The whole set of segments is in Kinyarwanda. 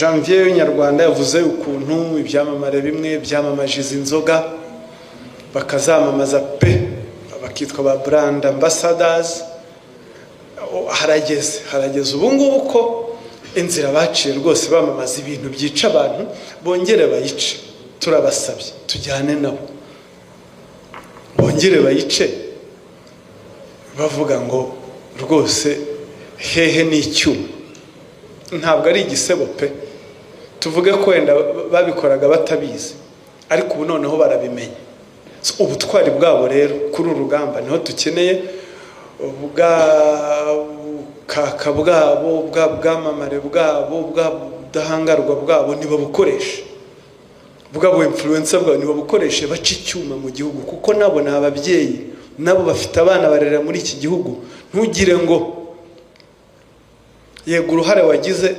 Janvier w'inyarwanda yavuze ukuntu ibyamamare bimwe byamamaje izi nzoga, bakazamamaza pe, bakitwa ba brand ambassadors. Harageze ubu ngubu ko inzira baciye rwose bamamaza ibintu byica abantu bongere bayice. Turabasabye tujyane nabo, bongere bayice, bavuga ngo rwose hehe n'icyuma. Ntabwo ari igisebo pe, tuvuge ko wenda babikoraga batabizi, ariko ubu noneho barabimenya. Ubutwari bwabo rero kuri uru rugamba niho dukeneye, bwa bukaka bwabo, bwa bwamamare bwabo, bwa budahangarwa bwabo ntibabukoreshe, bwa bu influencer bwabo ntibabukoreshe, baca icyuma mu gihugu, kuko nabo ni ababyeyi, nabo bafite abana barera muri iki gihugu. Ntugire ngo yego uruhare wagize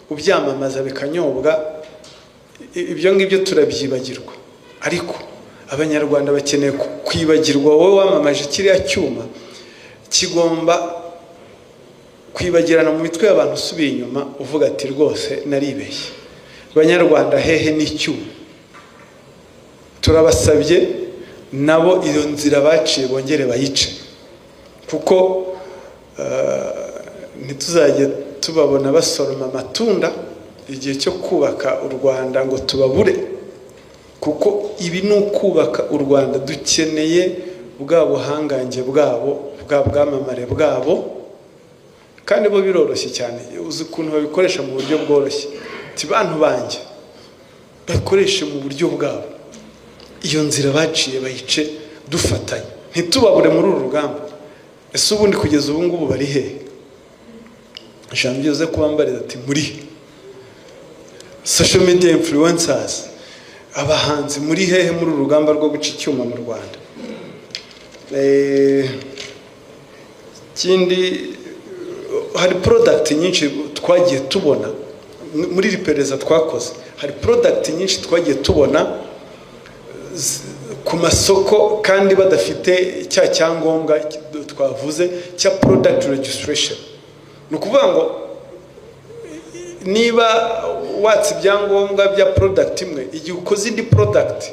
ubyamamaza bikanyobwa, ibyo ngibyo turabyibagirwa, ariko Abanyarwanda bakeneye kwibagirwa wowe wamamaje kiriya cyuma. Kigomba kwibagirana mu mitwe y'abantu, usubiye inyuma uvuga ati rwose naribeshye. Abanyarwanda hehe n'icyuma. Turabasabye nabo iyo nzira baciye bongere bayice, kuko ntituzajye tubabona basoroma amatunda igihe cyo kubaka u Rwanda ngo tubabure, kuko ibi ni ukubaka u Rwanda. Dukeneye bwa buhangange bwabo, bwa bwamamare bwabo, kandi bo biroroshye cyane. Uzi ukuntu babikoresha mu buryo bworoshye, ati bantu banjye bakoreshe mu buryo bwabo. Iyo nzira baciye bayice, dufatanye, ntitubabure muri uru rugamba. Ese ubundi kugeza ubu ngubu bari hehe? Janvier uze kubambariza ati muri social media influencers, abahanzi muri hehe muri uru rugamba rwo guca icyuma mu Rwanda? Ikindi, hari product nyinshi twagiye tubona muri iri perereza twakoze, hari product nyinshi twagiye tubona ku masoko kandi badafite cya cyangombwa twavuze cya product registration. Ni ukuvuga ngo niba watse ibyangombwa bya product imwe, igihe ukoze indi product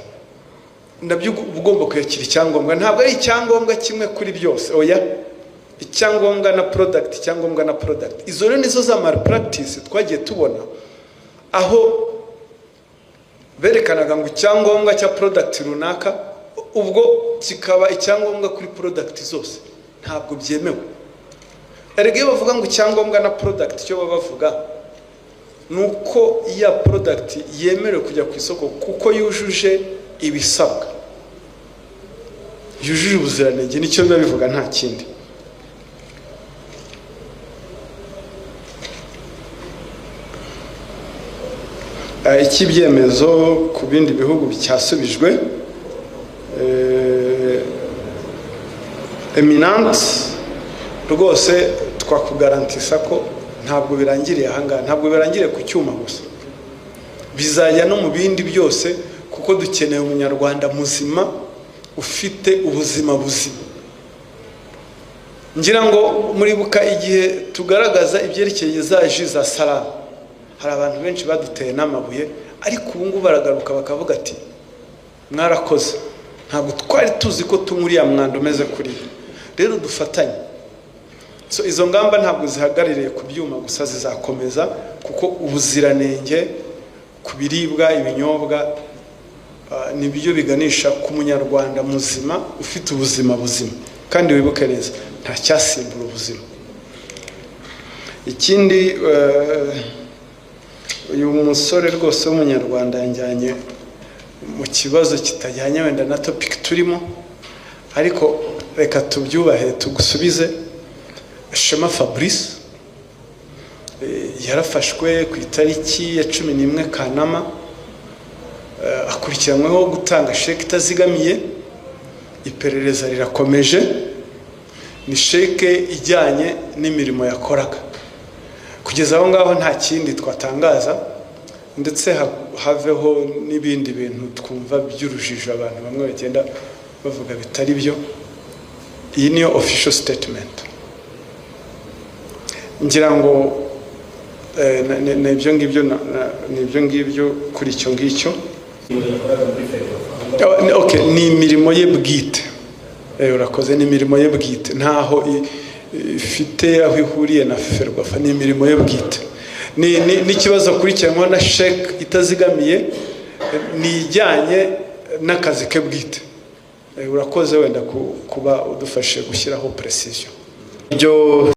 nabyo uba ugomba kuyakira icyangombwa. Ntabwo ari icyangombwa kimwe kuri byose, oya, icyangombwa na product, icyangombwa na product. Izo rero nizo za malpractice twagiye tubona, aho berekanaga ngo icyangombwa cya product runaka ubwo kikaba icyangombwa kuri product zose. Ntabwo byemewe. Erega iyo bavuga ngo icyangombwa na product, icyo baba bavuga ni uko iya product yemerewe kujya ku isoko kuko yujuje ibisabwa, yujuje ubuziranenge, nicyo biba bivuga, nta kindi. Icy'ibyemezo ku bindi bihugu cyasubijwe eminente rwose, twakugarantisa ko ntabwo birangiriye ahangaha, ntabwo birangiriye ku cyuma gusa, bizajya no mu bindi byose, kuko dukeneye Umunyarwanda muzima ufite ubuzima buzima. Ngira ngo muribuka igihe tugaragaza ibyerekeye za jus za salade, hari abantu benshi baduteye n'amabuye, ariko ubu ngubu baragaruka bakavuga ati mwarakoze, ntabwo twari tuzi ko tunywa uriya mwanda umeze kuriya. Rero dufatanye. So izo ngamba ntabwo zihagarariye ku byuma gusa, zizakomeza, kuko ubuziranenge ku biribwa, ibinyobwa, nibyo biganisha ku Munyarwanda muzima ufite ubuzima buzima. Kandi wibuke neza, nta cyasimbura ubuzima. Ikindi, uyu musore rwose w'Umunyarwanda yanjyanye mu kibazo kitajyanye wenda na topic turimo, ariko reka tubyubahe tugusubize. Shema Fabrice yarafashwe ku itariki ya 11 Kanama, akurikiranyweho gutanga sheke itazigamiye. Iperereza rirakomeje. Ni sheke ijyanye n'imirimo yakoraga. Kugeza aho ngaho nta kindi twatangaza, ndetse haveho n'ibindi bintu twumva by'urujijo abantu bamwe bagenda bavuga bitari byo. Iyi niyo official statement. Ngira ngo Ni ibyo ngibyo, ni ibyo ngibyo kuri icyo ngicyo. Okay, ni imirimo ye bwite. Urakoze, ni imirimo ye bwite, ntaho ifite aho ihuriye na FERWAFA, ni imirimo ye bwite. N'ikibazo akurikiranwaho na sheke itazigamiye, ni ijyanye n'akazi ke bwite. Urakoze wenda kuba udufashije gushyiraho precision. Ibyo.